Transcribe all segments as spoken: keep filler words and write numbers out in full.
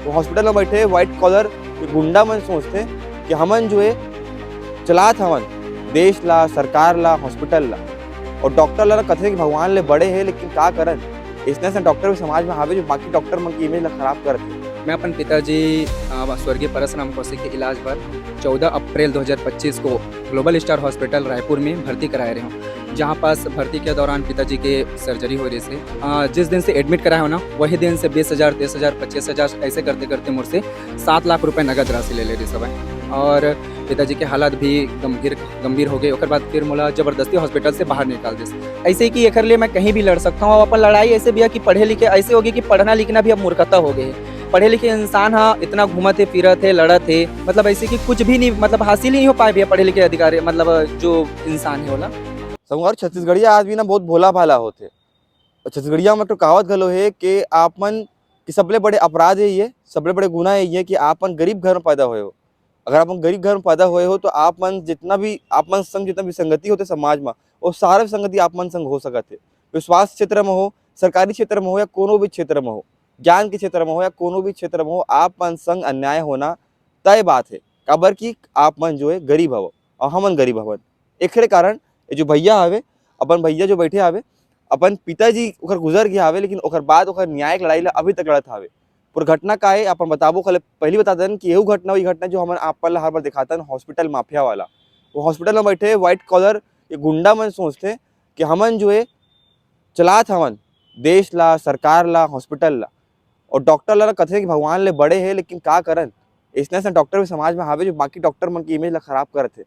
वो हॉस्पिटल में बैठे व्हाइट कॉलर के गुंडा मन सोचथे कि हमन जो है चलात हवन देश ला, सरकार ला, हॉस्पिटल ला, और डॉक्टर ला कथे कि भगवान ले बड़े है, लेकिन का करन, इसने से डॉक्टर भी समाज में हावे जो बाकी डॉक्टर मन की इमेज ला खराब करत हे। मैं अपन पिताजी, अ, स्वर्गीय परसराम कौशिक के इलाज बर चौदह अप्रैल दो हज़ार पच्चीस को ग्लोबल स्टार हॉस्पिटल रायपुर में भर्ती कराए रहे हूँ, जहाँ पास भर्ती के दौरान पिताजी के सर्जरी हो रही थी। अ, जिस दिन से एडमिट कराए हो ना, वही दिन से बीस हज़ार, तीस हज़ार, पच्चीस हज़ार ऐसे करते करते मोर से सात लाख रुपए नगद राशि ले ले रही सब है। और पिताजी के हालात भी गंभीर, गंभीर हो गए। ओकर बाद फिर मोला जबरदस्ती हॉस्पिटल से बाहर निकाल दिस। ऐसे कि एकर लिए मैं कहीं भी लड़ सकता हूँ। अब अपन लड़ाई ऐसे भी है कि पढ़े लिखे ऐसे हो गए कि पढ़ना लिखना भी अब मूर्खता हो गए है। पढ़े लिखे इंसान हा इतना घूमत हे, फिरत हे, लड़त हे, मतलब ऐसे कि कुछ भी नहीं, मतलब हासिल ही नहीं हो पाए भैया पढ़े लिखे अधिकारी, मतलब जो इंसान है होला। संगवारी, छत्तीसगढ़िया आदमी ना बहुत भोला भाला होथे। और छत्तीसगढ़िया में एक ठो कहावत घलो हे कि आप मन के सबले बड़े अपराध हे ये, सबले बड़े गुनाह हे ये कि आप मन गरीब घर में पैदा होए हो। अगर आप मन गरीब घर में पैदा होए हो तो आप मन जितना भी, आप मन संग जितना भी संगति होथे समाज में, वो सारा संगति आप मन संग हो सकत हे। विश्वास क्षेत्र में हो, सरकारी क्षेत्र में हो या कोनो भी क्षेत्र में हो, ज्ञान के क्षेत्र में हो या कोनो भी क्षेत्र में हो, आप मन संग अन्याय होना तय बात हे, काबर कि आप मन जो है गरीब हव और हमन गरीब हवन। एकरे कारण ये जो भैया हवे, अपन भैया जो बैठे हवे, अपन पिताजी ओकर गुजर गया हवे, लेकिन ओकर बाद ओकर न्यायिक लड़ाई ला अभी तक लड़त हवे। पूरा घटना का है अपन बताबो, खाली पहली बता देन कि यहू घटना, वही घटना जो हमन आप मन ला हर बार दिखातन, हॉस्पिटल माफिया वाला। वो हॉस्पिटल में बैठे व्हाइट कॉलर ये गुंडा मन सोचथे कि हमन जो है चलात हवन देश ला, सरकार ला, हॉस्पिटल ला, और डॉक्टर ला कथे कि भगवान ले बड़े हे, लेकिन का करन, इसने से डॉक्टर भी समाज में हावे जो बाकी डॉक्टर मन की इमेज ला खराब करत हे।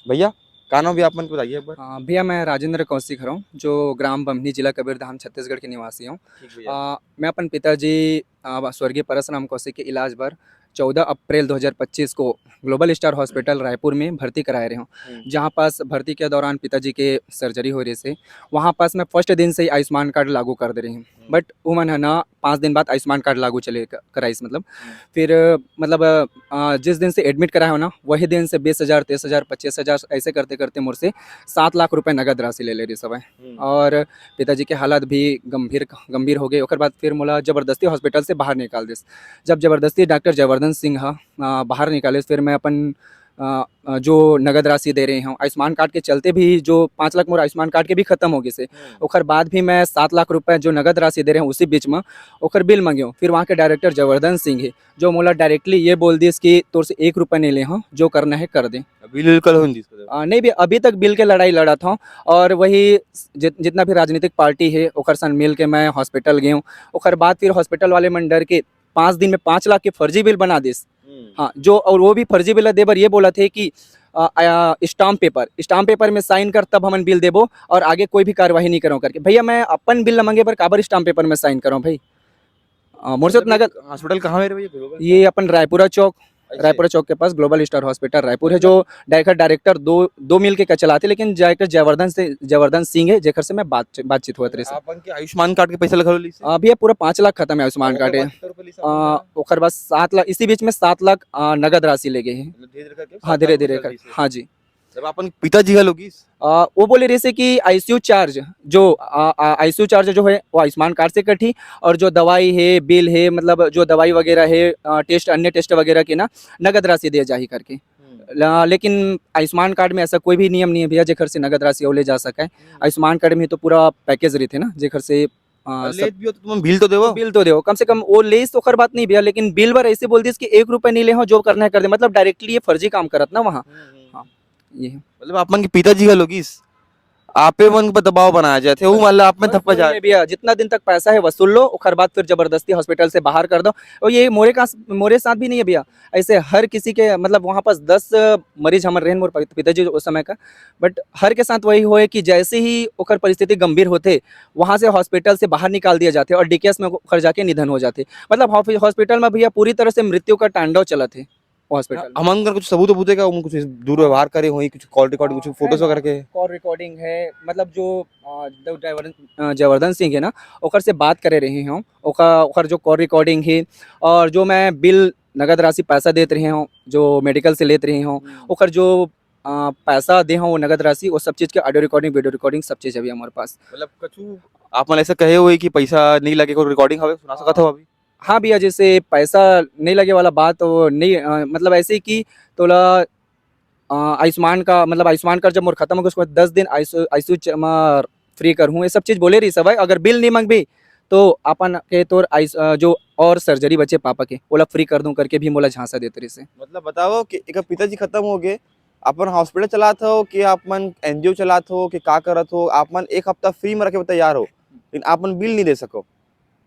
भैया, का नाम भी आप मन के बताइए एक बार। हाँ, भैया, मैं राजेंद्र कौशिक हरौं, जो ग्राम बम्हनी, जिला कबीरधाम, छत्तीसगढ़ के निवासी हूँ। ठीक भैया। अ, मैं अपन पिताजी, अ, स्वर्गीय परसराम कौशिक के इलाज बर चौदह अप्रैल दो हज़ार पच्चीस को ग्लोबल स्टार हॉस्पिटल रायपुर में भर्ती कराए रहे हूँ, हम्म। जहाँ पास भर्ती के दौरान पिताजी के सर्जरी हो रही थी। वहाँ पास मैं फर्स्ट दिन से ही आयुष्मान कार्ड लागू कर दे रही हूँ, हम्म। बट उमन है ना, पाँच दिन बाद आयुष्मान कार्ड लागू चले क-, कराइस, मतलब। हम्म। फिर, मतलब, अ, जिस दिन से एडमिट कराए हो ना, वही दिन से बीस हज़ार, तीस हज़ार, पच्चीस हज़ार ऐसे करते करते मोर से सात लाख रुपए नगद राशि ले ले रही सब है। हम्म। और पिताजी के हालात भी गंभीर, गंभीर हो गए। ओकर बाद फिर मोला जबरदस्ती हॉस्पिटल से बाहर निकाल दिस। जब जबरदस्ती डॉक्टर जयवर्धन सिंह हा, अ, बाहर निकालिस, फिर मैं अपन, अ, अ, जो नगद राशि दे रहे हूँ, आयुष्मान कार्ड के चलते भी जो पाँच लाख मोर आयुष्मान कार्ड के भी खत्म हो गए से, हम्म। ओकर बाद भी मैं सात लाख रुपए जो नगद राशि दे रहे हूँ, उसी बीच में ओकर बिल मांगे हूँ। फिर वहाँ के डायरेक्टर जयवर्धन सिंह है, जो मोला डायरेक्टली ये बोल दिस कि तोर से एक रुपया नहीं ले हूँ, जो करना है कर दे। बिल उल कल होन दिस कदे? आ, नहीं भी, अभी तक बिल के लड़ाई लड़त हूँ। और वही जित-, जितना भी राजनीतिक पार्टी है, ओकर संग मिल के मैं हॉस्पिटल गए हूँ। ओकर बाद फिर हॉस्पिटल वाले मन डर के पाँच दिन में पाँच लाख के फर्जी बिल बना दिस। हम्म। हाँ, जो, और वो भी फर्जी बिल दे बर ये बोला थे कि, अ, अ, स्टाम्प पेपर, स्टाम्प पेपर में साइन कर, तब हमन बिल देबो और आगे कोई भी कार्यवाही नहीं करो करके। भैया, मैं अपन बिल ल मांगे बर काबर स्टाम्प पेपर में साइन करूँ भाई? अ, मोर से तो मतलब, नगद ये हॉस्पिटल कहाँ में रे भैया, ग्लोबल? ये अपन रायपुरा चौक, ऐसे? रायपुरा चौक के पास ग्लोबल स्टार हॉस्पिटल रायपुर है, मतलब जो डायरेक्टर, डायरेक्टर दो, दो मिल के का चलाते, लेकिन डायरेक्टर जयवर्धन से, जयवर्धन सिंह है, जेकर से मैं बात, बातचीत होत रही। आप मन के आयुष्मान कार्ड के पैसा लगा लो लीसे? अ, भैया, पूरा पाँच लाख खत्म है आयुष्मान कार्ड के। कितना रुपया लीसे अ, आपने? ओकर बाद सात लाख, इसी बीच में सात लाख, अ, नगद राशि ले गए हैं। मतलब धीरे धीरे करके हाँ, सात धीरे लाख धीरे रुपया कर, लीसे। हाँ जी। जब अपन पिताजी का लोगी? अ, वो बोले रहे से कि आईसीयू चार्ज जो, अ, अ, आईसीयू चार्ज जो है, वो आयुष्मान कार्ड से कटी, और जो दवाई है, बिल है, मतलब जो दवाई वगैरह है, अ, टेस्ट, अन्य टेस्ट वगैरह के ना, नगद राशि दिया जाही करके। हम्म। ला-, लेकिन आयुष्मान कार्ड में ऐसा कोई भी नियम नहीं है भैया, जेकर से नगद राशि वो ले जा सके। हम्म। आयुष्मान कार्ड में तो पूरा पैकेज रहिथे ना, जेकर से, अ, और सब लेत भी हो तो तुम बिल तो देवो। बिल तो देवो, कम से कम वो लेस तो ओकर बात नहीं भैया, लेकिन बिल बर ऐसे बोल दिस कि एक रुपया नहीं ले हो, जो करना है कर दे, मतलब डायरेक्टली ये फर्जी काम करत ना वहाँ। हम्म, हम्म। हाँ, ये है। मतलब आप मन के पिताजी का लोगिस, आपे मन पर दबाव बनाया जाथे, वो मतलब आप में बस धप्पा वही जा है भैया, जितना दिन तक पैसा है वसूल लो, ओकर बाद फिर जबरदस्ती हॉस्पिटल से बाहर कर दो। और ये मोरे का, मोरे साथ भी नहीं है भैया, ऐसे हर किसी के, मतलब वहाँ पास दस मरीज हमर रहन, मोर पिताजी उस समय का, बट हर के साथ वही होए कि जैसे ही ओकर परिस्थिति गंभीर होथे, वहाँ से हॉस्पिटल से बाहर निकाल दिया जाथे और डीकेएस में ओकर जाके निधन हो जाथे। मतलब हॉफ-, हॉस्पिटल में भैया पूरी तरह से मृत्यु का तांडव चलत हे हॉस्पिटल में। हमन कर कुछ सबूत वबूत हे का? उमन कुछ दुर्व्यवहार करे होही, कुछ कॉल रिकॉर्डिंग, कुछ फोटोज वगैरह के? कॉल रिकॉर्डिंग है, मतलब जो, अ, जो जयवर्धन, अ, जयवर्धन सिंह है ना, ओकर से बात करे रहे हूँ, ओकर, ओकर जो कॉल रिकॉर्डिंग है और जो मैं बिल नगद राशि पैसा देत रहे हूँ, जो मेडिकल से लेत रहे हूँ, हम्म। ओकर जो, अ, पैसा दे हूँ वो नगद राशि, वो सब चीज़ के ऑडियो रिकॉर्डिंग, वीडियो रिकॉर्डिंग सब चीज़ अभी हमारे पास। मतलब कछु आप मन ऐसा कहे हुए कि पैसा नहीं लगे, कोई रिकॉर्डिंग हवे, सुना सकत हो अभी? हाँ भैया, जैसे पैसा नहीं लगे वाला बात, तो वो नहीं, अ, मतलब ऐसे ही कि तोला, अ, आयुष्मान का, मतलब आयुष्मान कार्ड जब मोर खत्म हो गया, उसके बाद दस दिन आईसीयू, आईसीयू च-, मा फ्री कर हूँ, ये सब चीज बोले रही सब है। अगर बिल नहीं मांगबी, तो अपन के तोर आयुष-, अ, जो और सर्जरी बचे पापा के, ओला फ्री कर दूं करके भी मोला झांसा देते रही से। मतलब बताओ कि एक पिताजी खत्म हो गए, अपन हॉस्पिटल चलात हो कि आप मन एनजीओ चलात हो कि का करत हो, आप मन एक हफ्ता फ्री में रखे बर तैयार हो, लेकिन आप मन बिल नहीं दे सको,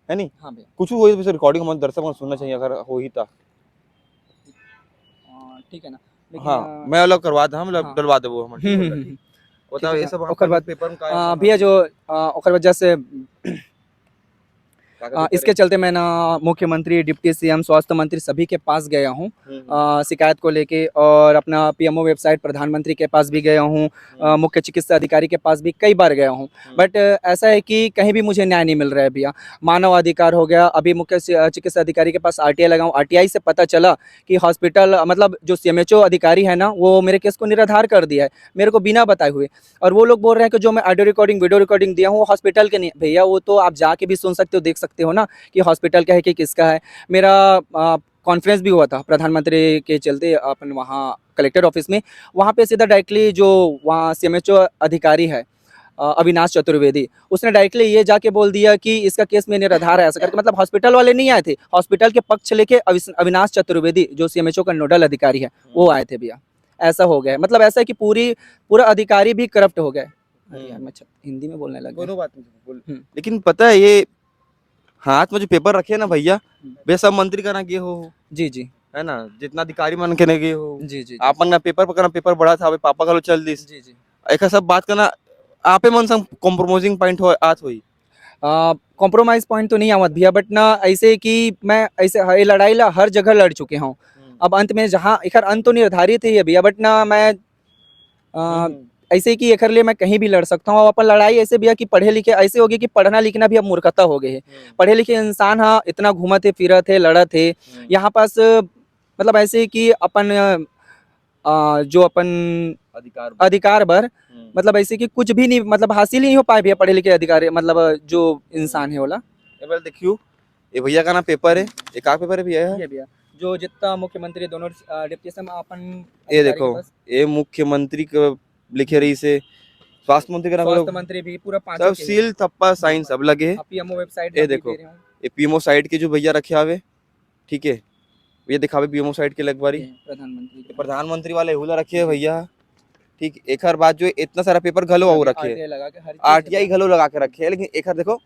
है नी? हाँ भैया। कुछ वही रिकॉर्डिंग हमारे दर्शक मन सुनना चाहिए, अगर हो ही तो। अ, ठीक है ना, लेकिन, हाँ, अ, मैं अलग करवा दे, हम अलग हाँ। डलवा देबो हमर हम्म, टीम हम्म, वाला, हम्म, ठीक? ठीक बताओ, है ये भैया। सब ओकर अपन बाद, पेपर में का है अ, सब भैया ना? जो, अ, ओकर वजह से, का का अ, दिक्कत इसके है? चलते मैं ना मुख्यमंत्री, डिप्टी सीएम, स्वास्थ्य मंत्री सभी के पास गया हूँ, हम्म, हम्म। अ, शिकायत को लेके और अपना पीएमओ वेबसाइट प्रधानमंत्री के पास भी गया हूँ, अ, हम्म। मुख्य चिकित्सा अधिकारी के पास भी कई बार गया हूँ। हम्म। बट, अ, ऐसा है कि कहीं भी मुझे न्याय नहीं मिल रहा है भैया। मानव अधिकार हो गया, अभी मुख्य सि-, अ, चिकित्सा अधिकारी के पास आरटीआई लगाऊं, आरटीआई से पता चला कि हॉस्पिटल, अ, मतलब जो सीएमएचओ अधिकारी है ना, वो मेरे केस को निराधार कर दिया है, मेरे को बिना बताए हुए। और वो लोग बोल रहे हैं कि जो मैं ऑडियो रिकॉर्डिंग, वीडियो रिकॉर्डिंग दिया हूँ, वो हॉस्पिटल के नहीं। भैया, वो तो आप जाके भी सुन सकते हो, देख सकते हो ना कि हॉस्पिटल का है कि किसका है। मेरा, अ, कॉन्फ्रेंस भी हुआ था प्रधानमंत्री के चलते, अपन वहाँ कलेक्टर ऑफिस में, वहाँ पे सीधा डायरेक्टली जो वहाँ सीएमएचओ अधिकारी है, अ, अविनाश चतुर्वेदी, उसने डायरेक्टली ये जाके बोल दिया कि इसका केस में निराधार है, ऐसा करके। मतलब हॉस्पिटल वाले नहीं आए थे, हॉस्पिटल के पक्ष लेके अविस-, अविनाश चतुर्वेदी जो सीएमएचओ का नोडल अधिकारी है, वो आए थे भैया। ऐसा हो गया है। मतलब ऐसा है कि पूरी, पूरा अधिकारी भी करप्ट हो गया है। अरे यार, हम्म। मैं छ-, हिंदी में बोलने लग गया। कोनो बात नहीं, बोल। हम्म। लेकिन पता है, ये हाथ में जो पेपर रखे हैं ना भैया, हम्म। वे सब मंत्री का ना गए हो, हो। जी, जी। है ना, जितना अधिकारी मन के ना गए हो, जी, जी, जी। आप मन का पेपर पकड़ना, पेपर बढ़ा था, अबे पापा घलो चल दिस। जी, जी। एका सब बात करना, आपे मन संग कॉम्प्रोमाइजिंग पॉइंट हो, आत होई। अ, कॉम्प्रोमाइज पॉइंट तो नहीं आवत भैया, बट ना ऐसे कि मैं ऐसे ह-, ये लड़ाई ला हर जगह लड़ चुके हूँ। हम्म। अब अंत में जहाँ एकर अंत तो निर्धारित ही है भैया, बट ना मैं, अ, हम्म। ऐसे कि एकर लिए मैं कहीं भी लड़ सकता हूँ। अब अपन लड़ाई ऐसे भैया कि पढ़े लिखे ऐसे हो गए कि पढ़ना लिखना भी अब मूर्खता हो गए है। हम्म। पढ़े लिखे इंसान हा इतना घूमत है, फिरत है, लड़त है। हम्म। यहाँ पास मतलब ऐसे कि अपन, अ, जो अपन अधिकार बर। अधिकार बर, हम्म। मतलब ऐसे कि कुछ भी नहीं, मतलब हासिल ही नहीं हो पाए भैया पढ़े लिखे अधिकारी, मतलब जो इंसान है वाला। ये बार देखियो, ये भैया का ना पेपर है, ये का पेपर है भैया? ये भैया, जो जितना मुख्यमंत्री दोनों, अ, डिप्टी सीएम अपन ये अधिकारी के देखो, पास। ये मुख्यमंत्री के लिखे रही से, स्वास्थ्य मंत्री का ना स्वास्थ्य बोलो। मंत्री भी पूरा पांचों सब के ही। सील, थप्पा, साइन सब लगे है। आप पीएमओ वेबसाइट ये में भी देखो, दे रहे हो। ये पीएमओ साइट के जो भैया रखे हवे, ठीक है, ये दिखावे पीएमओ साइट के एक बारी। ये प्रधानमंत्री ये का। प्रधानमंत्री वाला एहू ला रखे है जी। भैया, ठीक। एकर बाद जो इतना सारा पेपर घलो अभी आऊ रखे है, आरटीआई लगा के हर चीज आरटीआई है। घलो लगा के रखे है, लेकिन एकर देखो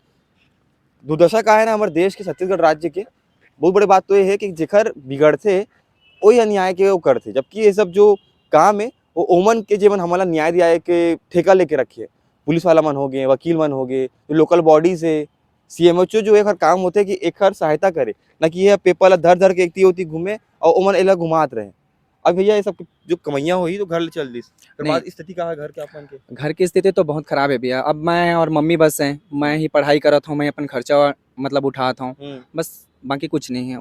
दुर्दशा का है ना, हमारे देश के, छत्तीसगढ़ राज्य के बहुत बड़े बात तो ये है कि जेकर बिगड़थे, वही अन्याय के वो करथे, जबकि ये सब जो काम है, वो ओमन के, जेमन हमला न्याय दिलाए के ठेका लेके रखे है। पुलिस वाला मन हो गए, वकील मन हो गए, जो लोकल बॉडीज है, सीएमएचओ जो एकर काम होथे कि एकर सहायता करे, ना कि ये पेपर ला धर धर के एकती ओती घूमे और ओमन एला घुमात रहे। अब भैया, ये सब जो कमैया होही तो घर ले चल दिस। फिर नहीं। बाद स्थिति का है घर के, आप मन के? घर की स्थिति तो बहुत खराब है भैया। अब मैं और मम्मी बस हैं, मैं हम्म। ही पढ़ाई करत हूँ, मैं अपन खर्चा मतलब उठात हूँ, हम्म। बस, बाकी कुछ नहीं है।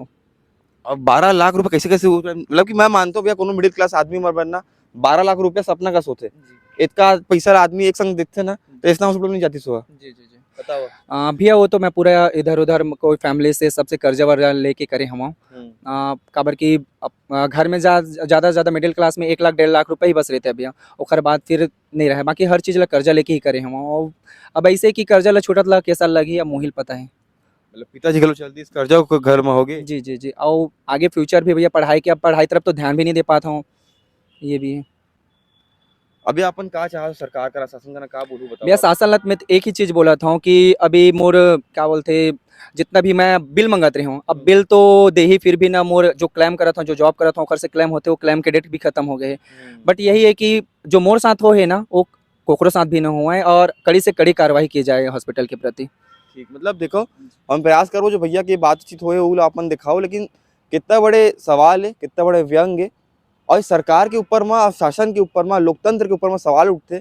अब बारह लाख रुपए कैसे, कैसे हो-, मतलब कि मैं मानता हूँ भैया, कोनो मिडिल क्लास आदमी मर बनना, बारह लाख रुपया सपना का सोचे। जी। इतना पैसा आदमी एक संग देखते ना, तो इतना हॉस्पिटल नहीं जाती सुबह। जी, जी, जी। बताओ। आ, भैया, वो तो मैं पूरा इधर उधर म-, कोई फैमिली से, सबसे कर्जा वर्जा लेके करे हूँ। हम्म। आ, काबर कि अप-, आ, घर में जा-, ज्यादा से ज्यादा मिडिल क्लास में एक लाख, डेढ़ लाख रुपए ही बस रहते हैं भैया, ओकर बाद फिर नहीं रहे, बाकी हर चीज ला कर्जा लेके ही करे हूँ। और अब ऐसे कि कर्जा ला छूटत ला के साल लगी, अब मोहिल पता है। मतलब पिताजी घलो चल दिस कर्जा को घर में होगे। जी, जी, जी। और आगे फ्यूचर भी भैया पढ़ाई के, अब पढ़ाई तरफ तो ध्यान भी नहीं दे पाता हूँ, ये भी है। अभी अपन का चाहो सरकार का, शासन का ना का बोलू, बताओ भैया, आप। शासन ला मैं तो एक ही चीज बोलत हूँ कि अभी मोर, क्या बोलते, जितना भी मैं बिल मंगत रही हूँ, अब हम्म। बिल तो दे ही, फिर भी ना मोर जो क्लेम करत हूँ, जो जॉब करत हूँ, ओकर से क्लेम होते, वो क्लेम के डेट भी खत्म हो गए है। हम्म। बट यही है कि जो मोर साथ हो है ना, वो कोकरो साथ भी ना हुआ है और कड़ी से कड़ी कार्रवाई की जाए हॉस्पिटल के प्रति। ठीक, मतलब देखो, हम प्रयास करबो जो भैया के बातचीत होए, उ ला अपन दिखाओ, लेकिन कितना बड़े सवाल है, कितना बड़े व्यंग है, और सरकार के ऊपर मा, शासन के ऊपर मा, लोकतंत्र के ऊपर मा सवाल उठथे।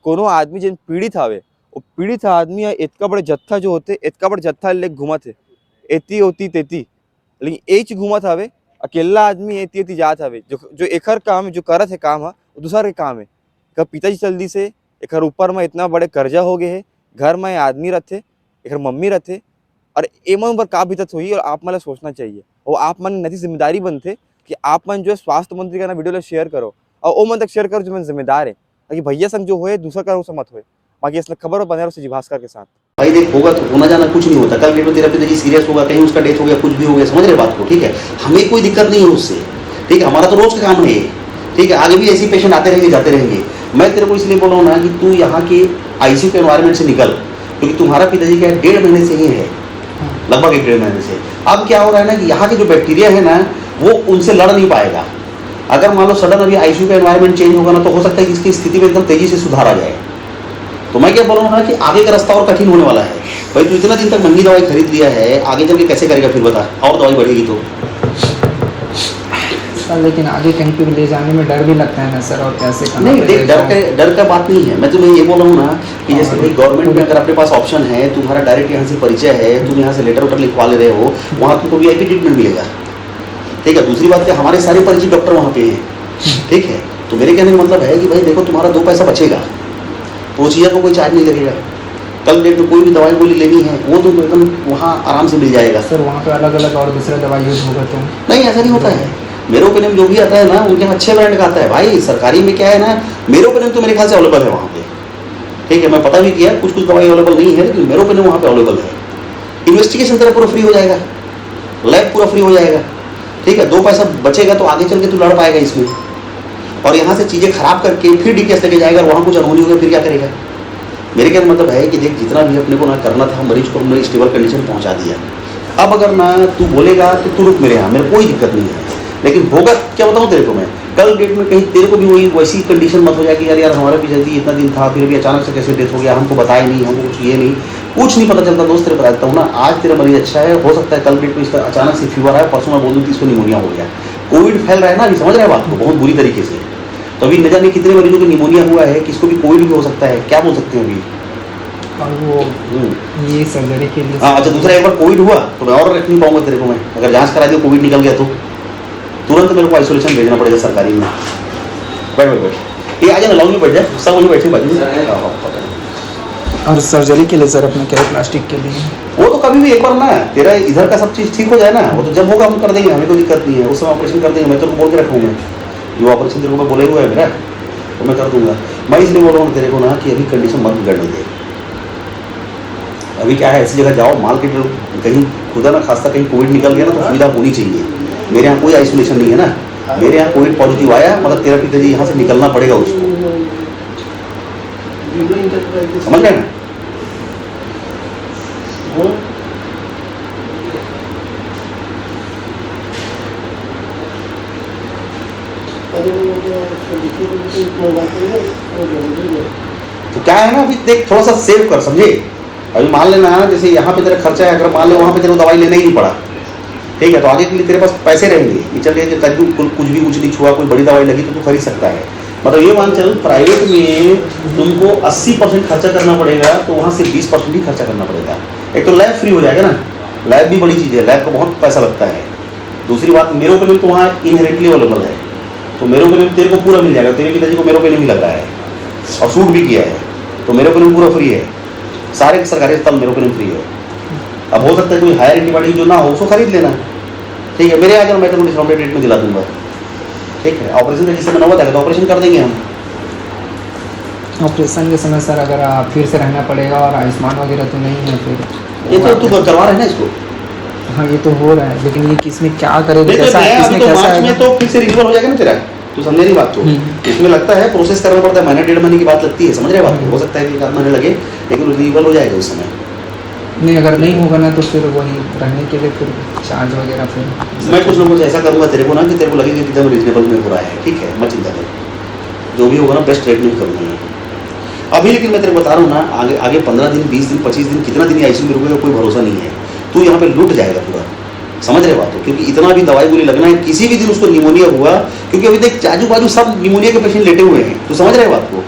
कोनो आदमी जेन पीड़ित हवे, वो पीड़ित आदमी ह इतका बड़े जत्था जो होथे, इतका बड़े जत्था ले घूमत हे, एती ओती तेती, लेकिन एच घूमत हवे, अकेला आदमी एती एती जात हवे, जो, जो एखर काम हे, जो करत हे काम ह, वो दूसर के काम हे। एकर पिताजी चल दिस हे, एकर ऊपर मा इतना बड़े कर्जा हो गए हे, घर मा ये आदमी रथे, एकर मम्मी रथे, और एमन ऊपर का बीतत होही, और आप मन ला सोचना चाहिए। वो आप मन नैतिक जिम्मेदारी बनथे कि आप मन जो है स्वास्थ्य मंत्री का ना वीडियो ला शेयर करो, और ओ मन तक शेयर करो जो मन जिम्मेदार है, ताकि भैया संग जो होए दूसरा का से मत होए। बाकी इसलिए खबर और बने रहो सीजी भास्कर के साथ। भाई देख, होगा तो होना जाना कुछ नहीं होता। कल डेट में तेरा पिताजी सीरियस होगा, कहीं उसका डेथ हो गया, कुछ भी हो गया, समझ रहे बात को, ठीक है? हमें कोई दिक्कत नहीं है उससे, ठीक है? हमारा तो रोज का काम है ये, ठीक है? आगे भी ऐसे पेशेंट आते रहेंगे, जाते रहेंगे। मैं तेरे को इसलिए बोल रहा हूँ ना कि तू यहाँ के आईसीयू के एनवायरनमेंट से निकल, क्योंकि तुम्हारा पिताजी क्या है, डेढ़ महीने से ही है, लगभग एक डेढ़ महीने से। अब क्या हो रहा है ना कि यहाँ के जो बैक्टीरिया है ना, वो उनसे लड़ नहीं पाएगा। अगर मान लो सडन अभी आईसीयू का एनवायरनमेंट चेंज होगा ना, तो हो सकता है कि इसकी स्थिति में एकदम तेजी से सुधार आ जाए। तो मैं क्या बोल रहा हूँ ना कि आगे का रास्ता और कठिन होने वाला है। भाई, तू इतना दिन तक महंगी दवाई खरीद लिया है, आगे चल के कैसे करेगा फिर, बता? और दवाई बढ़ेगी तो। सर, लेकिन आगे कहीं पे भी ले जाने में डर भी लगता है ना सर, और कैसे कहाँ नहीं पे देख, ले डर जाए? का डर का बात नहीं है। मैं तुम्हें ये बोल रहा हूँ ना कि जैसे हाँ। भाई, गवर्नमेंट में अगर अपने पास ऑप्शन है, तुम्हारा डायरेक्ट यहाँ से परिचय है, तुम यहाँ से लेटर वेटर लिखवा ले रहे हो, वहाँ तुमको वीआईपी ट्रीटमेंट मिलेगा, ठीक है? दूसरी बात क्या, हमारे सारे परिचित डॉक्टर वहाँ पे हैं, ठीक है? तो मेरे कहने का मतलब है कि भाई देखो, तुम्हारा दो पैसा बचेगा, प्रोसीजर को कोई चार्ज नहीं लगेगा। कल डेट में कोई भी दवाई गोली लेनी है, वो तुमको एकदम वहाँ आराम से मिल जाएगा। सर, वहाँ पे अलग अलग और दूसरा दवाई यूज होगा तो? नहीं, ऐसा नहीं होता है। मेरोपेनियम जो भी आता है ना, उनके यहाँ अच्छे ब्रांड का आता है भाई। सरकारी में क्या है ना, मेरोपेनियम तो मेरे ख्याल से अवेलेबल है वहाँ पे, ठीक है? मैं पता भी किया, कुछ कुछ दवाई अवेलेबल नहीं है, लेकिन मेरोपेनियम वहाँ पे अवेलेबल है। इन्वेस्टिगेशन तेरा पूरा फ्री हो जाएगा, लैब पूरा फ्री हो जाएगा, ठीक है? दो पैसा बचेगा तो आगे चल के तू लड़ पाएगा इसमें। और यहाँ से चीज़ें खराब करके फिर डीकेएस लेके जाएगा, और वहाँ कुछ अनहोनी होगी, फिर क्या करेगा? मेरे कहने का मतलब है कि देख, जितना भी अपने को ना करना था, मरीज को हमने स्टेबल कंडीशन पहुँचा दिया। अब अगर ना तू बोलेगा तो तू रुक मेरे यहाँ, मेरे कोई दिक्कत नहीं है, लेकिन होगा क्या बताऊँ तेरे को मैं, कल डेट में कहीं तेरे को भी वही वैसी कंडीशन मत हो जाए कि यार, यार, हमारा पिताजी इतना दिन था, फिर भी अचानक से कैसे डेथ हो गया, हमको बताया नहीं, हमको कुछ ये नहीं, कुछ नहीं पता चलता। दोस्त, तेरे बता देता हूँ ना, आज तेरा मरीज अच्छा है, हो सकता है कल डेट में इसका अचानक से फीवर आया, परसों मैं बोल दूँ कि इसको निमोनिया हो गया। कोविड फैल रहा है ना अभी, समझ रहा है बात को, बहुत बुरी तरीके से। तो अभी न जाने कितने मरीजों को निमोनिया हुआ है, किसको भी कोविड भी हो सकता है, क्या बोल सकते हैं अभी? और वो हम्म। ये सर्जरी के लिए हाँ, अच्छा, दूसरा एक बार कोविड हुआ तो मैं और रख नहीं पाऊंगा तेरे को मैं, अगर जांच करा दिया, कोविड निकल गया तो तुरंत मेरे को आइसोलेशन भेजना पड़ेगा सरकारी में। बैठ, बैठ, बैठ। ये आ जाना, लाउंज में बैठ जा, सब वहीं बैठे बाजू में। हाँ, हाँ, पकड़। और सर्जरी के लिए सर अपने कैरोप्लास्टिक के लिए? वो तो कभी भी एक बार ना, तेरा इधर का सब चीज़ ठीक हो जाए ना, वो तो जब होगा हम कर देंगे, हमें कोई दिक्कत नहीं है, उस समय ऑपरेशन कर देंगे। मैं तेरे को बोल के रखूँगा, जो ऑपरेशन तेरे को मैं बोले हुआ है मेरा, तो मैं कर दूंगा। मैं इसलिए बोल रहा हूँ तेरे को ना कि अभी कंडीशन मत बिगड़ने दे। अभी क्या है, ऐसी जगह जाओ, माल के जो कहीं खुदा ना खास्ता कहीं कोविड निकल गया ना, तो सुविधा होनी चाहिए। मेरे यहाँ कोई आइसोलेशन नहीं है ना, मेरे यहाँ कोविड पॉजिटिव आया, मतलब तेरा पिताजी यहाँ से निकलना पड़ेगा उसको, समझ रहे ना? तो क्या है ना, अभी देख, थोड़ा सा सेव कर, समझे? अभी मान लेना, जैसे यहाँ पे तेरा खर्चा है, अगर मान ले वहाँ पे तेरे को दवाई लेना ही नहीं पड़ा, ठीक है, तो आगे के लिए तेरे पास पैसे रहेंगे कि चल, ये कद्दू कुल- कुछ भी कुछ नहीं छुआ, कोई बड़ी दवाई लगी तो तू खरीद सकता है। मतलब ये मान चल, प्राइवेट में तुमको अस्सी परसेंट खर्चा करना पड़ेगा, तो वहाँ से बीस परसेंट ही खर्चा करना पड़ेगा। एक तो लैब फ्री हो जाएगा ना, लैब भी बड़ी चीज़ है, लैब का बहुत पैसा लगता है। दूसरी बात, मेरोपेनियम तो वहाँ इनहेरेंटली अवेलेबल है, तो मेरोपेनियम तेरे को पूरा मिल जाएगा, तेरे पिताजी को मेरोपेनियम ही लग रहा है और शूट भी किया है, तो मेरोपेनियम पूरा फ्री है। सारे सरकारी अस्पताल मेरोपेनियम फ्री है। अब हो सकता है कोई हायर एंटीबॉडी जो ना हो, उसको खरीद लेना, ठीक है, मेरे यहाँ आ जाना, मैं तेरे को डिस्काउंटेड रेट में दिला दूंगा, ठीक है। ऑपरेशन का जिस समय नौबत आएगा तो ऑपरेशन कर देंगे हम। ऑपरेशन के समय सर अगर आ, फिर से रहना पड़ेगा और आयुष्मान वगैरह तो नहीं है फिर? ये तो तू करवा रहे हैं ना इसको। हाँ, ये तो हो रहा है, लेकिन ये किस में क्या करेगा, नहीं तो कैसा, नया, अभी किसमें तो कैसा मार्च आएगा? में तो फिर से रिन्यूअल हो जाएगा ना तेरा, तू समझे नहीं बात को। हम्म। इसमें लगता है, प्रोसेस करना पड़ता है, महीना डेढ़ महीने की बात लगती है, समझ रहे बात को। हो सकता है कि एक आध महीने लगे, लेकिन रिन्यूअल हो जाएगा उस समय। नहीं, अगर नहीं होगा ना तो फिर वही रहने के लिए फिर चार्ज वगैरह फिर? मैं कुछ ना कुछ ऐसा करूंगा तेरे को ना कि तेरे को लगेगा कि एकदम रीजनेबल में हो रहा है, ठीक है, मत चिंता कर, जो भी होगा ना बेस्ट रेट में ही करूंगा मैं। अभी लेकिन मैं तेरे को बता रहा हूँ ना, आगे आगे पंद्रह दिन, बीस दिन, पच्चीस दिन, कितना दिन आईसीयू में रुकेगा, कोई भरोसा नहीं है। तू यहाँ पे लुट जाएगा पूरा, समझ रहे बात को, क्योंकि इतना भी दवाई गोली लगना है, किसी भी दिन उसको निमोनिया हुआ, क्योंकि अभी देख आजू बाजू सब निमोनिया के पेशेंट लेटे हुए हैं, तू समझ रहे बात को।